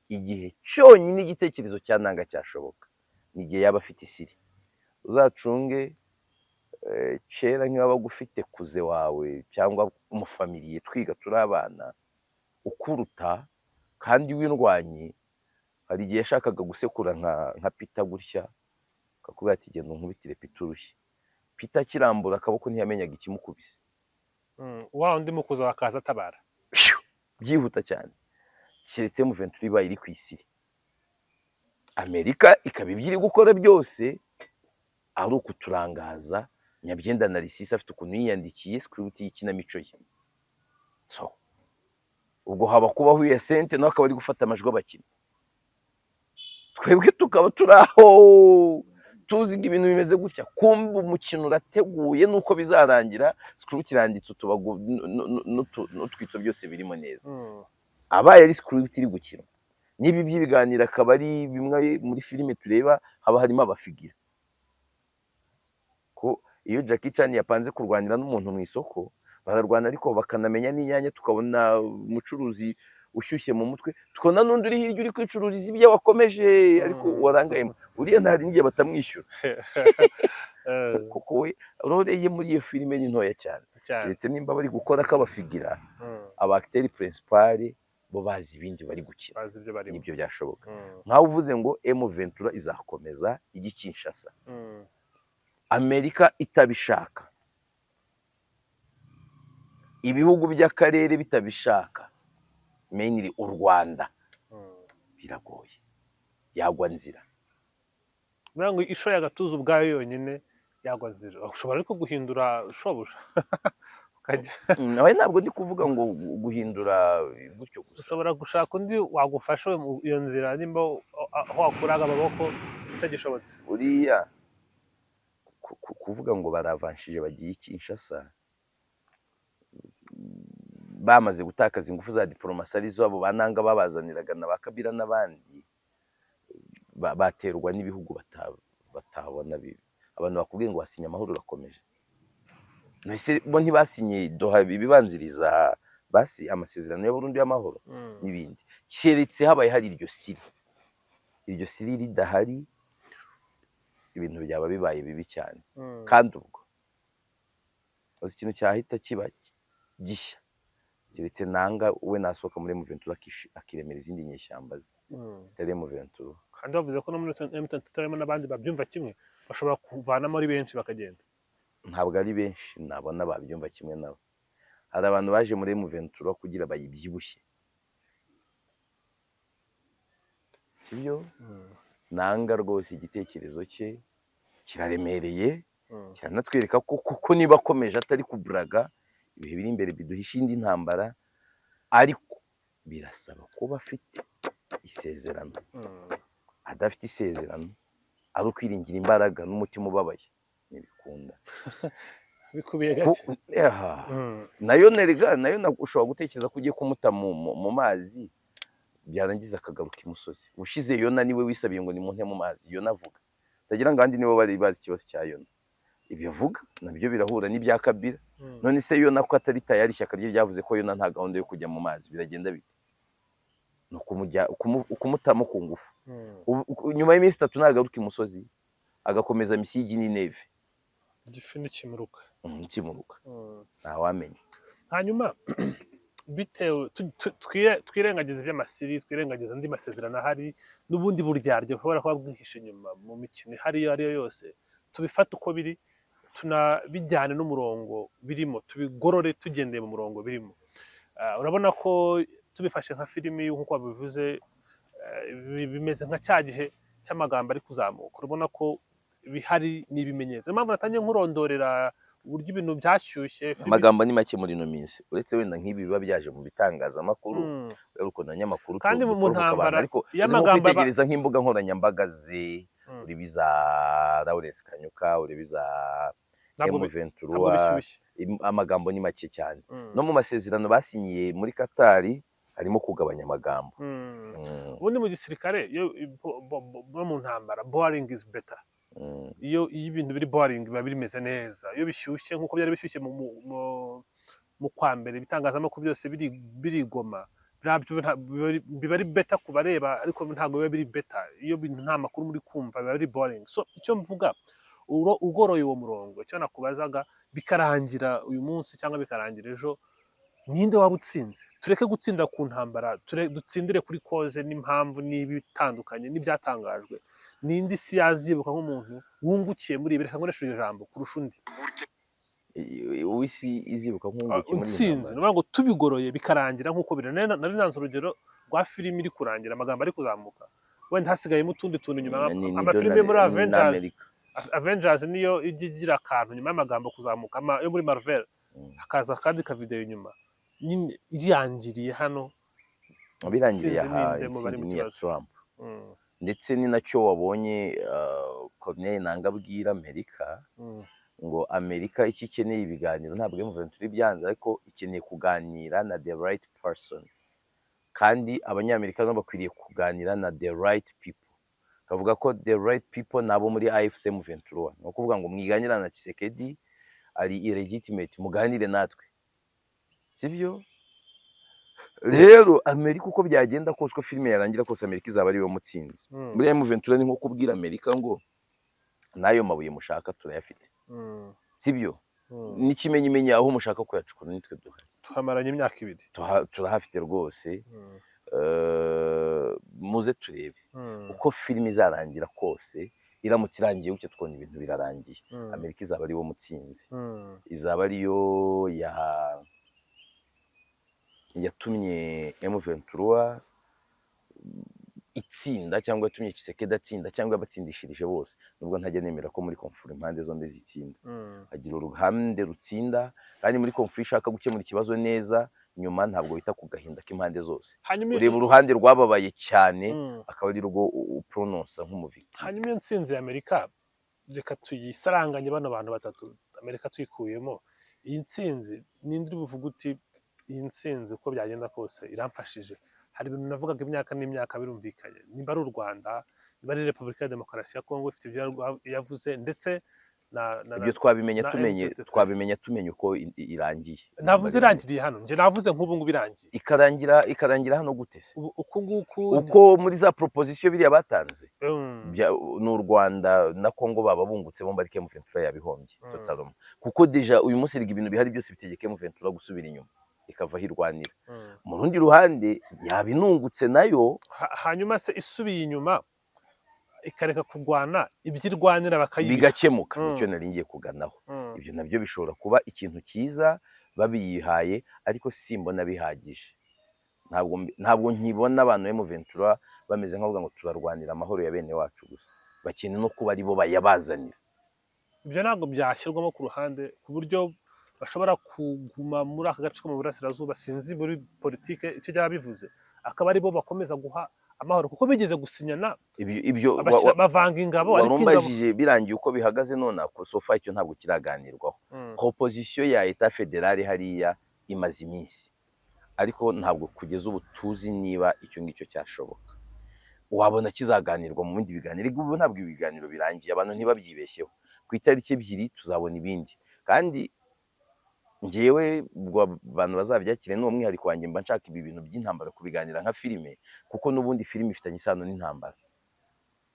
Igihe cyonyine igitekerezo cya Nanga cyashoboka ni igihe yaba afite isiri. Uzacunge, kera nk'iyo wabaga ufite cousin wawe cyangwa umufamiliye, twiga turi abana, ukuruta kandi w'indwanyi, hari igihe yashakaga gusekura nka Peter gutya, akakubwira ati: "Genda unkubitire Peter urushyi." Peter akirambura akaboko ntiyamenyaga ikimukubise. Wa undi mukuza wakaza atabara. Byihuta cyane. Keretse M23 ibaye iri ku isiri, Amerika ikaba ibyo iri gukora byose ari ukuturangaza. Nyabyenda Narcisse afite ukuntu yiyandikiye script y'ikinamico ye. So ubwo haba kubaho iya sente, nawe akaba ari gufata amajwi abakinnyi, twebwe tukaba turi aho tuzi ngo ibintu bimeze gutya, kumva umukino urateguye nuko bizarangira. Script iranditse, utubago n'utwitso byose birimo neza. Abaye ari script iri gukinwa, niba iby'ibiganiro akaba ari bimwe muri filime tureba, haba harimo abafigira, ko iyo Jackie Chan yapanze kurwanira n'umuntu mu isoko bararwana, ariko bakanamenya n'inyanya, tukabona umucuruzi ushyushye mu mutwe, tukabona n'undi uri hirya uri kwicururiza ibyo wakomeje ariko warangayemo, uriya nta n'igihe batamwishyura, kuko we role ye muri iyo filime ni ntoya cyane. Cyane. Keretse nimba bari gukora k'abafigira, aba acteur principal bo bazi ibindi bari gukina. Bazi ibyo barimo. Nibyo byashoboka. Nkaho uvuze ngo M23 izakomeza ijya i Kinshasa, Amerika itabishaka, ibihugu by'akarere bitabishaka, mainly u Rwanda, biragoye, yagwa nzira. Bivuga ngo ishoye agatuza ubwayo yonyine yagwa nzira. Ushobora ariko guhindura shobuja ukajya Nawe ntabwo ndi kuvuga ngo guhindura gutyo gusa. Ushobora gushaka undi wagufasha iyo nzira nimba aho wakuraga amaboko bitagishobotse. Uriya Kuvuga ngo baravanshije bagiye i Kinshasa bamaze gutakaza ingufu za diporomasi, arizo abo bananga babazaniraga na ba Kabila n'abandi, baterwa n'ibihugu batabona. Abantu bakubwiye ngo wasinye amahoro urakomeje. None bo ntibasinye Doha, ibibanziriza basi amasezerano ya burundu y'amahoro n'ibindi, keretse habaye hari iryo siri. Iryo siri ridahari, ibintu byaba bibaye bibi cyane. Kandi ubwo uzi ikintu cyahita kiba gishya, keretse Nanga we nasohoka muri M23 akiremera izindi nyeshyamba ze zitari M23. Kandi bavuze ko no muri M23 harimo n'abandi babyumva kimwe, bashobora kuvanamo ari benshi bakagenda. Ntabwo ari benshi nabona babyumva kimwe nabo. Hari abantu baje muri M23 kugira bayibyibushye, sibyo? Nanga rwose igitekerezo cye kiraremereye, kiranatwereka ko kuko niba akomeje atari kuburaga, ibihe biri imbere biduhisha indi ntambara, ariko birasaba kuba afite isezerano. Adafite isezerano, ari ukwiringira imbaraga n'umutima ubabaye, ntibikunda. Bikubiye gake. Aha. Nayo nerega nayo ushobora gutekereza ko ugiye kumuta mu mazi, byarangiza akagaruka imusozi. Ushize Yona niwe wisabiye ngo nimunte mu mazi. Yona avuga utagira ngo abandi nibo bari bazi ikibazo cya Yona. Ibyo avuga nabyo birahura n'ibya Kabila. None se Yona ko atari tayari, ishyaka rye ryavuze ko Yona nta gahunda yo kujya mu mazi, biragenda bite? Ni ukumutamo ku ngufu. Nyuma y'iminsi 3 nagaruka imusozi agakomeza misiyo ijya i Nineve. Igifi ntikimuruka. Kimuruka, ntawamenya. Hanyuma bitewe twirengagiza iby'amasiri, twirengagiza andi masezerano ahari n'ubundi buryarya bushobora kuba bwihishe inyuma mu mikino ihari iyo ari yo yose, tubifate uko biri, tunabijyane n'umurongo birimo, tubigorore tugendeye mu murongo birimo. Urabona ko tubifashe nka filimi nk'uko wabivuze, bimeze nka cya gihe cy'amagambo ari kuzamuka. Urabona ko bihari ni ibimenyetso. Niyo mpamvu natangiye nkurondorera uburyo ibintu byashyushye. Amagambo ni make muri ino minsi, uretse wenda nk'ibi biba byaje mu bitangazamakuru, ariko na nyamakuru Kandi mu dukora ntambara, ukabana, ariko iyo uzi nko amagambo kwitegereza nk'imbuga nkoranyambaga ze, urebe iza Lawrence Kanyuka, urebe iza Ntabwo M23, ntabwo bishyushye. Amagambo ni make cyane. No mu masezerano basinyiye muri Katari harimo kugabanya amagambo. Ubundi mu gisirikare, iyo bo mu ntambara, boring is better. Iyo ibintu biri boring biba bimeze neza. Iyo bishyushye nk'uko byari bishyushye mu kwa mbere, ibitangazamakuru byose birigoma, nabyo biba ari better ku bareba, ariko ntabwo biba biri better iyo bintu nta makuru muri kumva, biba biri boring. So icyo mvuga, ugoroye uwo murongo, icyo nakubazaga, bikarangira uyu munsi cyangwa bikarangira ejo, ninde waba utsinze? Tureke gutsinda ku ntambara, dutsindire kuri cause n'impamvu n'ibitandukanye n'ibyatangajwe. Ninde isi yazibuka nk'umuntu wungukiye muri ibi, reka nkoreshe iryo jambo, kurusha undi? Uw'isi izibuka nk'uwungukiye muri iyi Utsinze. ntambara. Ni ukuvuga ngo tubigoroye bikarangira nk'uko biri, nari nanze urugero rwa filimi iri kurangira amagambo ari kuzamuka, wenda hasigayemo utundi tuntu inyuma. Amafilimi yo muri Donald- Avengers, n'Amerika. Avengers niyo ijya igira akantu nyuma y'amagambo kuzamuka, yo muri Marvel, hakaza akandi kavideyo inyuma nyine irangiriye hano. Birangiriye Intsinzi aha, ni nde mu bari intsinzi mu ni iya kibazo? Trump. Ndetse ni nacyo wabonye Corneille Nangaa abwira Amerika ngo Amerika icyo ikeneye ibiganiro, ntabwo M23 byanze, ariko ikeneye kuganira na the right person, kandi Abanyamerika nabo bakwiriye kuganira na the right people. Kavuga ko the right people nabo muri AFC M23, ni ukuvuga ngo mwiganira na Tshisekedi ari illegitimate, muganire natwe, sibyo? Rero Amerika, uko byagenda kose, uko filime yarangira kose, Amerika izaba ariyo mutsinzi. Muri M23 ni nko kubwira Amerika ngo n'ayo mabuye mushaka turayafite, sibyo? N'ikimenyimenyi, aho mushaka kuyacukura nitwe duhari. Tuhamaranye imyaka 2. Turahafite rwose. Muze turebe uko filime izarangira kose. Iramutse irangiye gutyo, twabona ibintu birarangiye, Amerika izaba ariwo mutsinzi, izaba ariyo ya yatumye M23 itsinda, cyangwa yatumye Tshisekedi atsinda, cyangwa yabatsindishirije bose, nubwo ntajya nemera ko muri conflit impande zombi zitsinda. Hagira uruhande rutsinda, kandi muri conflit ishaka gukemura ikibazo neza nyuma, ntabwo wita ku gahinda k'impande zose. Hanyuma ureba uruhande rwababaye cyane, akaba ari rwo upronosa nk'umuvictime. Hanyuma iyo ntsinzi ya Amerika Reka tuyisaranganye bano bantu batatu, Amerika tuyikuyemo. Iyi ntsinzi, ninde uri buvuge uti: "Iyi ntsinzi uko byagenda kose iramfashije"? Hari ibintu navugaga imyaka n'imyaka, birumvikanye. Nimba ari u Rwanda, niba ari Repubulika ya Demokarasi ya Kongo ifite ibyo yavuze, ndetse na Ibyo twabimenya na tumenye M23. Twabimenya tumenye uko irangiye. Navuze irangiriye hano, njye navuze nk'ubu ngubu irangiye. Ikarangira hano gute se? Ubu uku nguku. Uko muri za proposition biriya batanze ni u Rwanda na Kongo baba bungutse bombi, ariko M23 yabihombye totalement, kuko déjà uyu munsi erega ibintu bihari byose bitegeka M23 gusubira inyuma, ikava aho irwanira. Mu rundi ruhande yaba inungutse nayo. Hanyuma se isubiye inyuma ikareka kurwana, ibyo irwanira bakayiha, bigakemuka. Nicyo nari ngiye kuganaho. Ibyo nabyo bishobora kuba ikintu cyiza babiyihaye, ariko simbona bihagije. Ntabwo nkibona abantu M23 bameze nk'abavuga ngo turarwanira amahoro ya bene wacu gusa. Bakeneye no kuba aribo bayabazanira. Ibyo ntabwo byashyirwamo ku ruhande, ku buryo bashobora kuguma muri aka gace ko mu burasirazuba. Sinzi muri politike icyo byaba bivuze, akaba aribo bakomeza guha amahoro, kuko bigeze gusinyana Ibyo bavanga ingabo, ariko ingabo warumbajije birangiye uko bihagaze none ko so far icyo ntabwo kiraganirwaho. Proposition ya État fédéral hariya imaze iminsi, ariko ntabwo kugeza ubu tuzi niba icyo ngicyo cyashoboka. Wabona kizaganirwa mu bindi biganiro. Ariko ubu ntabwo ibiganiro birangiye, abantu ntibabyibeshyeho. Ku itariki 2 tuzabona ibindi. Kandi ngewe ubwo abantu bazabyakire n'uwo mwihariko wanjye, mba nshaka ibi bintu by'intambara kubiganira nka filime, kuko n'ubundi filime ifitanye isano n'intambara.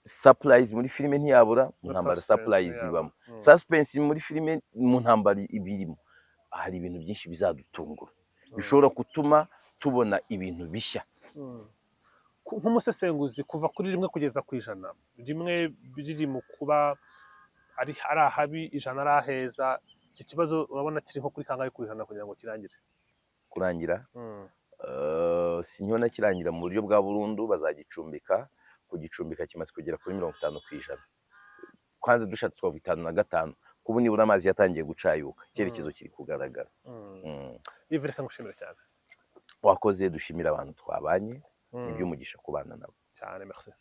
Surprise muri filime ntiyabura mu Na ntambara. suspense Surprise ntiyabura. ibamo. Suspense muri filime, mu ntambara ibirimo. Hari ibintu byinshi bizadutungura, bishobora gutuma tubona ibintu bishya. Nk'umusesenguzi, kuva kuri 1 kugeza ku 100, 1 riri mu kuba ari ahabi, 100 ari aheza, iki kibazo urabona kiri nko kuri kangahe ku ijana kugira ngo kirangire? Kurangira? Sinkibona kirangira mu buryo bwa burundu. Bazagicumbika. Kugicumbika kimaze kugera kuri 50%. Kwanza dushatse twavuga 55, kubu nibura amazi yatangiye gucayuka, icyerekezo kiri kugaragara. Yves, reka ngushimire cyane. Wakoze, dushimire abantu twabanye. Ni iby'umugisha kubana nabo. Cyane, merci.